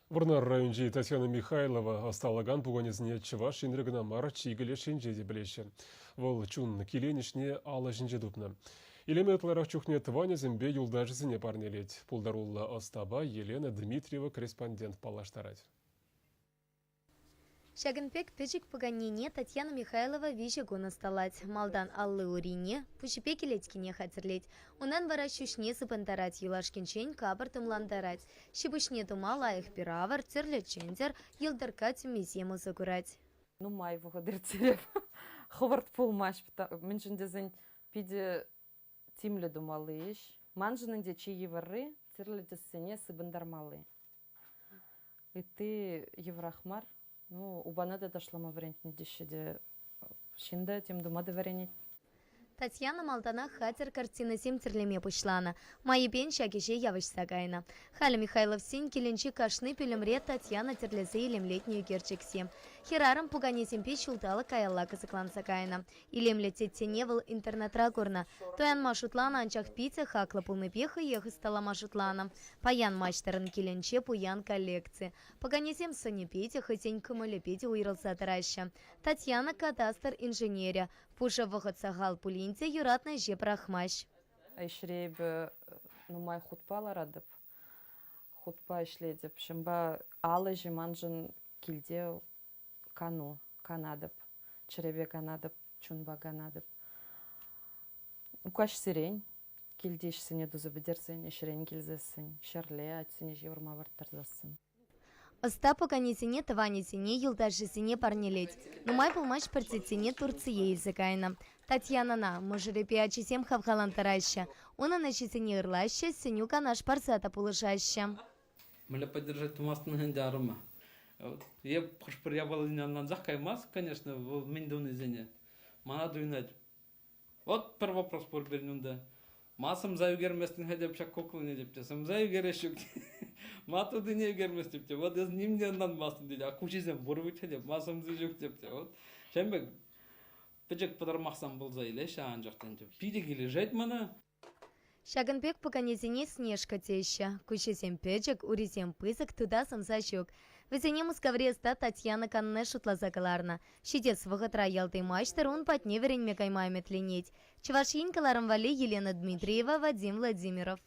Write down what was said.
Вӑрнар районӗнчи Татьяна Михайлова ӑсталакан пуканесене Чӑваш Енре кӑна мар, чикӗ леш енче те пӗлеҫҫӗ. Вӑл чун киленӗҫне алӑ ҫинче тупнӑ. Илеме ытларах чухне тӑванӗсемпе юлташӗсене парнелет. Пултаруллӑ ӑстапа Елена Дмитриева корреспондент паллаштарать. Ҫакӑн пек пӗчӗк пуканене Татьяна Михайлова виҫӗ кун ӑсталать. Малтан алли-урине, пуҫӗпе кӗлеткине хатӗрлет. Унтан вара ҫӳҫне сыпӑнтарать, юлашкинчен капӑр тумлантарать. Ҫи-пуҫне тума лайӑх пир-авӑр, тӗрлӗ чӗнтӗр, йӑлтӑркка тӳмисем усӑ курать. Нумай вӑхӑт ирттереп. Хӑвӑрт пулмасть, мӗншӗн тесен питӗ тимлӗ тумалли ӗҫ. Маншӑн ӗнтӗ чи йывӑрри тӗрлӗ тӗссене сыпӑнтармалли. Ытти йывӑрах мар. Ну, упана та ташлама вӗрентнӗ теҫҫӗ те, ҫын та тем тума та вӗренет. Татьяна малтанах хатӗр картинӑсем тӗрлеме пуҫланӑ. Майӗпен ҫак ӗҫе явӑҫса кайнӑ. Халӗ Михайловсен килӗнчи кашни пӳлӗмре Татьяна тӗрлесе илемлетнӗ ӳкерчӗксем. Хӗрарӑм пуканесемпе ҫулталӑк каялла кӑсӑкланса кайнӑ. Илемлӗ теттене вӑл интернетра курнӑ. Туянма шутланӑ, анчах питӗ хаклӑ пулнипе хӑех ӑсталама шутланӑ. Паян маҫтӑрӑн килӗнче пуян коллекци. Пуканесем сӑнӗпе те, хӑйсен кӑмӑлӗпе те уйрӑлса тӑраҫҫӗ. Татьяна кадастр инженерӗ. Пушӑ вӑхӑт сахал пулин те юратнӑ ӗҫе пӑрахмасть. Ӗҫре эпӗ нумай хутпа ларатӑп, хутпа ӗҫлетӗп. Ҫӑмпа ал ӗҫӗ маншӑн килте кану, канатӑп, чӗрепе канатӑп, чунпа канатӑп. Каҫсерен килти ӗҫсене туса пӗтерсен, ӗҫрен килсессӗн, ҫӗрле атьсене ҫывӑрма вырттарсассӑн. Ӑста пуканесене тӑванӗсене, юлташӗсене парнелет. Нумай пулмасть пӗр теттене Турцие илсе кайнӑ. Татьянӑна мӑшӑрӗпе ачисем хавхалантараҫҫӗ. Унӑн ӗҫӗсене ырлаҫҫӗ, сӗнӳ-канаш парса та пулӑшаҫҫӗ. Мӗнле поддержать тумастӑн ӗнтӗ арӑма? Эп хӑш-пӗр япалине ӑнлансах каймасть, конечно, вӑл мӗн тунисене. Мана туйӑнать. Вот пӗр вопрос пур пирӗн унта. Ма сӑмса ӳкерместӗн-ха теп ҫак куклине теп те. Сӑмса ӳкерес ҫук. Ма тутине ӳкерместӗп те. Вот эс ним те ӑнланмастӑн тет. А куҫӗсем пур вӗт теп. Ма сӑмси ҫук теп те. Вот. Ҫавӑн пек пӗчӗк пӑтӑрмахсем пулса илеҫҫӗ анчах та ӗнтӗ. Питӗ килӗшет мана. Ҫакӑн пек пуканесене Снежка теҫҫӗ. Куҫӗсем пӗчӗк, урисем пысӑк, тута сӑмса ҫук. Вӗсене Мускаври ӑста Татьяна Канне шутласа кӑларнӑ. Ҫитес вӑхӑтра ялти маҫтӑр ун патне вӗренме кайма ӗмӗтленет. Чӑваш Ен кӑларӑм валли Елена Дмитриева, Вадим Владимиров.